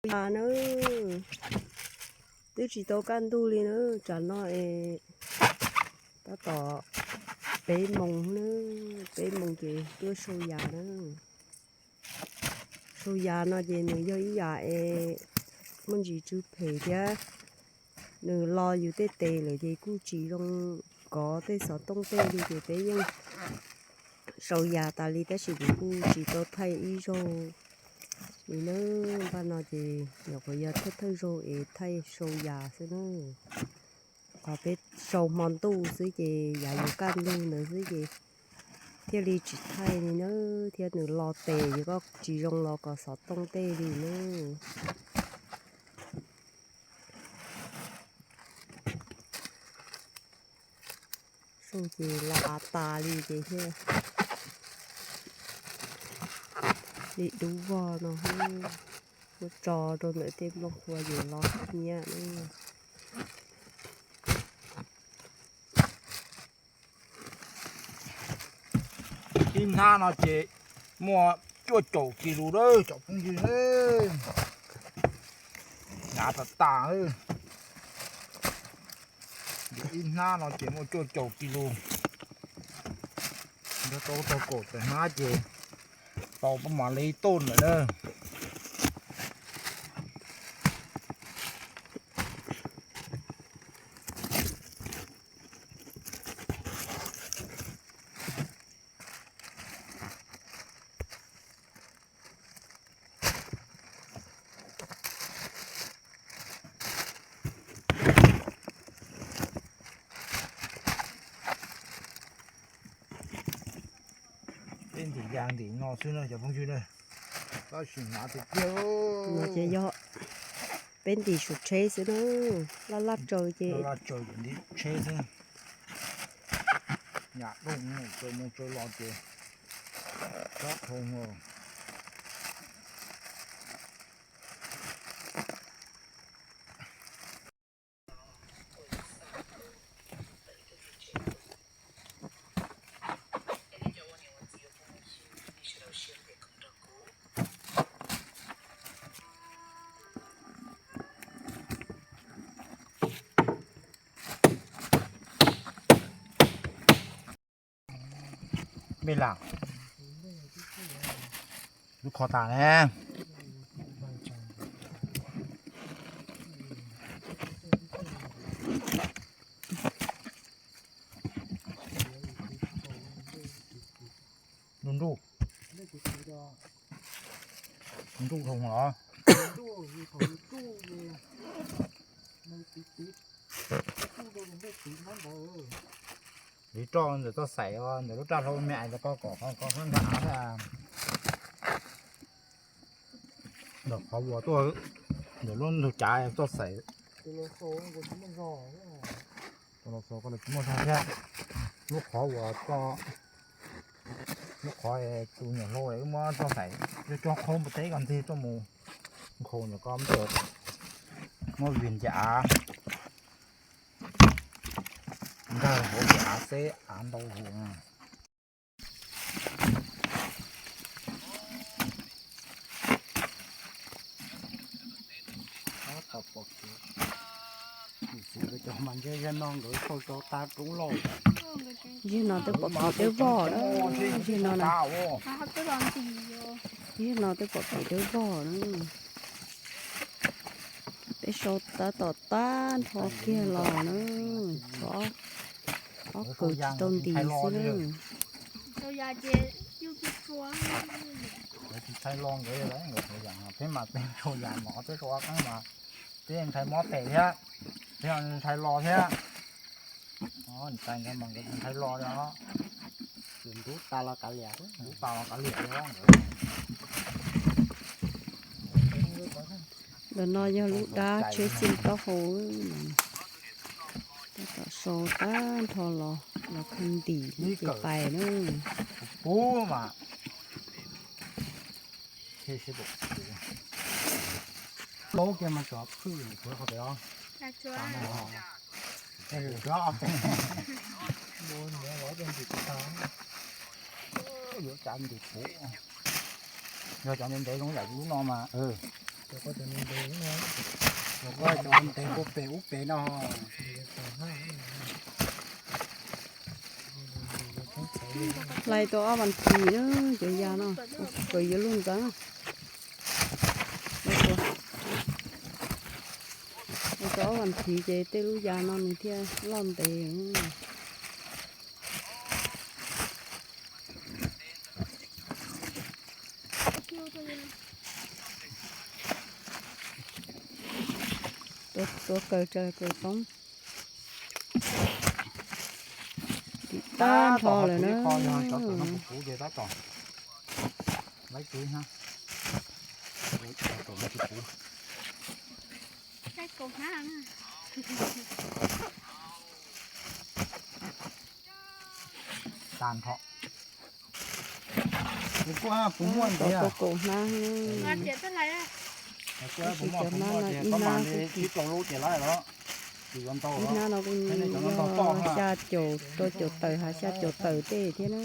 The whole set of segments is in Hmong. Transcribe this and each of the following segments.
Yas na, twb tsis tau kaj ntug li na, tsam no es tab tom peb moos na, peb moos ces tuaj sau yas na. Sau yas no ces nws yog ib yam es muaj ntsis tsw phem thiab, nws lo yus tej tes lawm ces kuj tsis zoo kov tej xov tooj tej li ces peb yeej sau yas tas li tab sis kuv kuj tsis tau thaij ib zaug li na. Npaj no ces nyuam qhuav yog thawj thawj zaug es thaij sau yas xwb na. Qhov peb sau hmo ntuj xwb ces yav yuav kaj ntug ntawd xwb ces thiaj li tsis thaij li na, thiab nws lo tes ces koj tsis zoo los kom xov tooj tej li na. Sau ces los av tas li ces thiaj li dub vog no, muab tso rau ntawm tej nplooj qhuav ces los nyiab na. Ib hnab no ces muaj cuaj caum kis lus lawm cov phooj ywg na. Hnyav tas tas. Ib hnab no ces muaj cuaj caum kis lus. Nrog tau tau kaum tawm hnab ces tau pab mam li tuj lawm na. Peb ntim yas ntim no xwb na cov phooj ywg na. Tab sis hnyav tiag tiag. No ces yog peb ntim saum tsheb xwb na, laj laj tsaws ces, laj tsaws ces ntim tsheb xwb. Nyam rooj tsaws mus tsaws los ces tsob thoo. Mej lam, lub kho tas ne. Nruj nruj, nruj dhau los. Li roj ntawm txoj xaim os, ntawm lub raj hlau me ais los ko kom qhov ko hab nrad. Ntawm qhov uas tuaj ntawm lub ntug cav txoj xaim. Tus los xaus ko los tsis muaj zog thiab. Lub qhov uas ko, lub qhov tus nyuam hlau wb muab txoj xaim coj qhaub npua teb ko ntxig tuaj mus nkhaus nyuam ko muab vij ncav. Nkag hauv ces av xeb av ntau hus. Cov mas ntshe zaum no nkawd sau tso tag roob lauj. Zaum no twb pom kev dawb vog na, zaum no na. Zaum no twb pom kev dawb vog na. Peb sau tab tom tag nrho kiag los na, tshuav ob kawm tsis tau ntis xwb na. Tsis ntshai los nkawd, nkawd sau yas, peb mas peb sau yas mov, peb sau ob qeeb mas peb ntshai mob tes thiab, peb ntshai los thiab. Ntshai ntshai mas nkawd ntshai los li os. Ntub tas los kav liam, ntub tas los kav liam li os nkawd. Ntawm no yog lub dab tsheb xyeej taub hau, tab tom sau tag nrho los, los kha ntim ces pais na. Pub mas. Laub kiag mas tsov phwj qhov pem os. Yuav tsav ntim pub. Yog cov ntev ntev zoo yam lub no mas, Cov ntev puag pem ub pem no. Hlais tau ob vas thiv na, cov yas no, kawm yuav luj ntxeev. Hlais tau ob vas thiv ces tej lub yas no nws thiaj loj ntev. Tuav kawg tsawg kawg toob. Tim tag nrho lawm na. Tag nrho. Kuv kuj puas muaj ntau hnab. Tab sis cov hnab no ib hnab kuj, ib hnab no kuj yog xya caum rau caum tawm, hav xya caum tawm tej thiab na,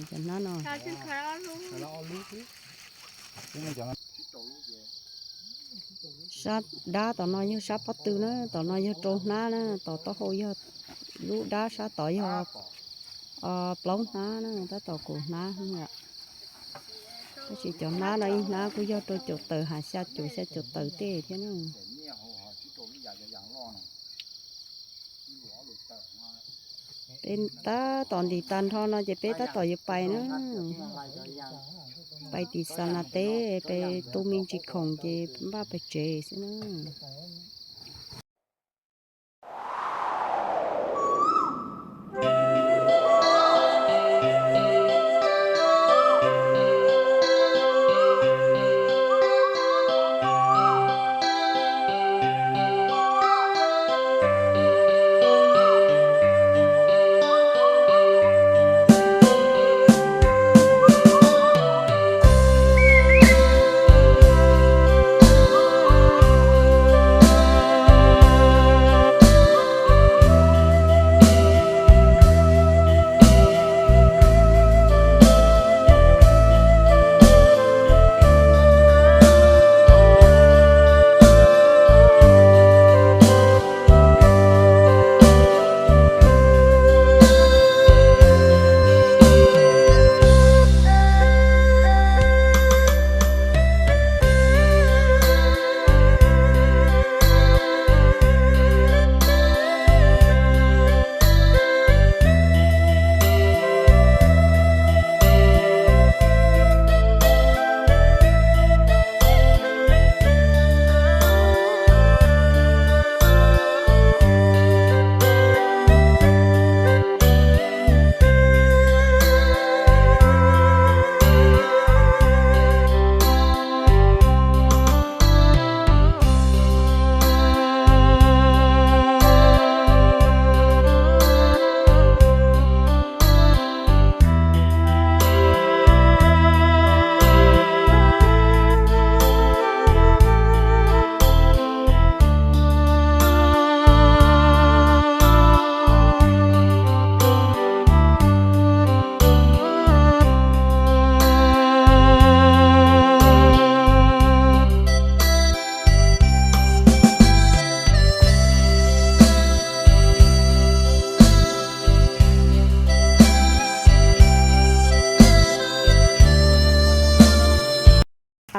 cov hnab no. Sab dab tom no yog sab pob tw na, tom no yog rau hnab na, tom taub hau yog lub dab, sab tod yog plaub hnab na, tab tom kaum hnab. Tab sis cov hnab no ib hnab kuj yog rau caum tawm, hav xya caum, xya caum tawm tej thiab na. Peb tab tom ntim tag nrho no ces peb tab tom yuav pais na. Pais tim Xas Nas teb, pais tu me ntsis khoom ces npaj pais tsev xwb na.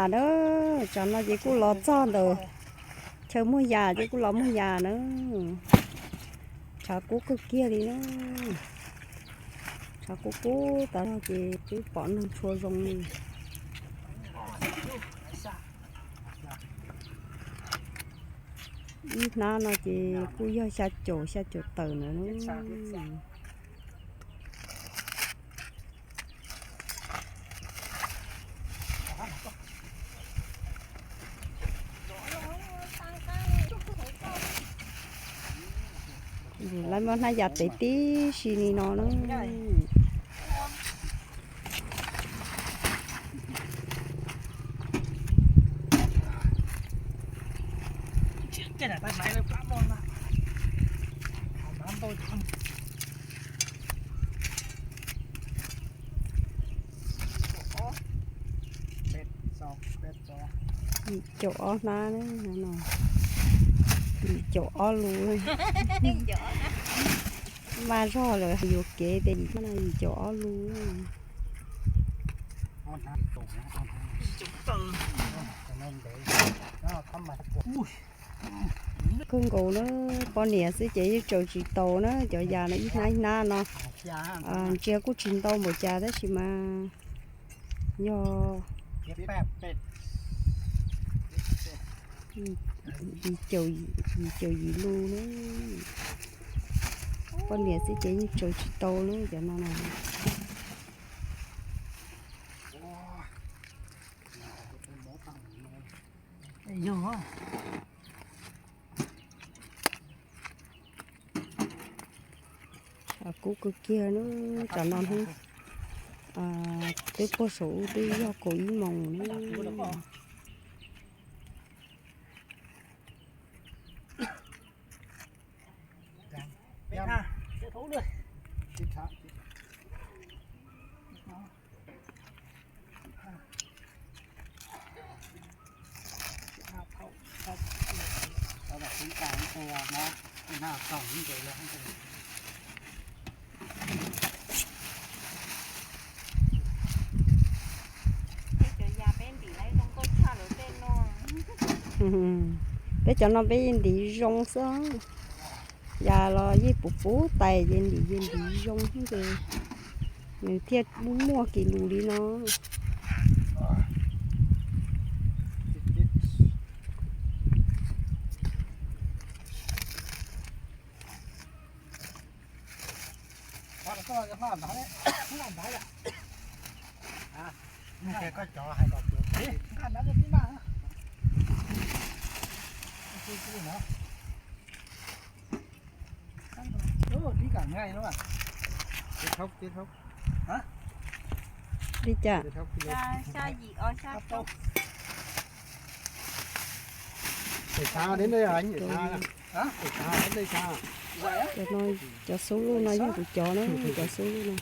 A na, tsam no ces kuj los txog ntawm chaw muag yas ces kuj los muag yas na. Tshav kub kawg kiag li na. Tshav kub kub tas zog ces twb pom neeg tshua zoo li. Ib hnab no ces kuj yog xya caum, xya caum tawm ntawd. Lawv muab hnab yas tev tib si li no na. Yim caum ob hnab no, yim caum ob lus. Maj zog lawm yuam kev tias yim caum ob lus. Kawg nkaus na, poj niam xwb ces yeej tsaws tsis tau na, cov yas no ib hnab ib hnab no. Ntsia kuj tsis ntau npaum cas tab sis mas yog yim caum yim lus na. Poj niam xwb ces yeej tsaws tsis tau na cov no na. Kub kawg kiag na, tsam no hnub twb puag saum ub twb yog kaum ib moos na. Peb cov no peb yeej ntim zoo xwb. Yas los yeej puv puv tais ces ntim yeej ntim zoo xwb ces nws thiaj muaj muaj kis lus li no. Li cas? Cov no, cov xub lub no yog kuv cov na, cov xub lub no.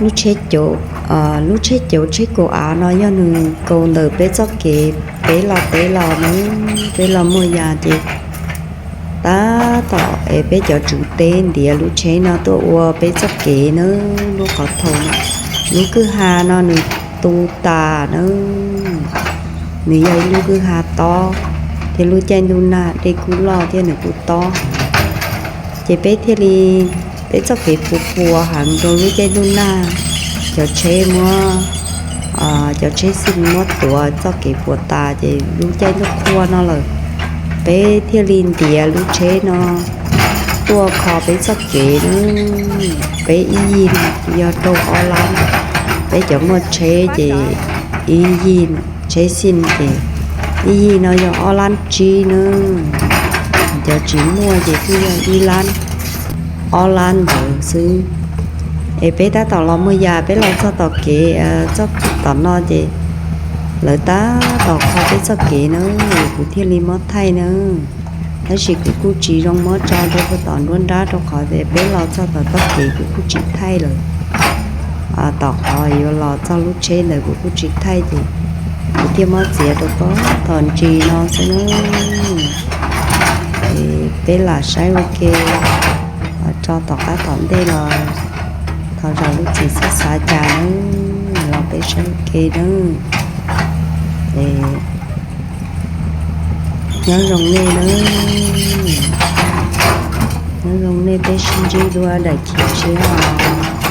Lub tsheb caum, lub tsheb caum tsheb kaus av no yog nws kaus ntawm peb txoj kev peb los teb los na, peb los muag yas ces tab tom es peb cov tswv teb ntiav lub tsheb no tuaj ua peb txoj kev na, lub qhov thaum no. Lub kwj ha no nws tu tas na, nws yog ib lub kwj ha tob, thiab lub caij ntuj nag dej kuj loj thiab nws kuj tob. Ces peb thiaj li, peb txoj kev puas puas heev rau lub caij ntuj nag, cov tsheb muab, cov tsheb xij muab tuav txoj kev puas tas ces lub caij ntuj qhua no lawm, peb thiaj li ntiav lub tsheb no tuaj kho peb txoj kev na. Peb ib yig yog rau ob lab, peb cov muaj tsheb ces ib yig tsheb xij ces ib yig no yog ob lab tsib na, cov tsis muaj ces twb yog ib lab ob lab ntawd xwb. Es peb tab tom los muag yas, peb los txog tom kev, txog tom no ces lawv tab tom kho peb txoj kev na, kuv thiaj li muab thaij na. Tab sis kuv kuj tsis zoo muab tso rau puag tom nruab nrab rau qhov tias peb los txog tom txoj kev kuv kuj tsis thaij lawm. Tom qhov yuav los txog lub tsheb ntawd kuv kuj tsis thaij ces kuv thiaj muab txiav rau puag tom ntsis no xwb na. Peb lam saib ua ke tso tom qab tom ntej los thov zam lub txim xub xav cas nawb, los peb saib ua ke nawb. Nyob zoo nej nawb. Nyob zoo nej tej sib ntsib dua daim khiv tshiab os.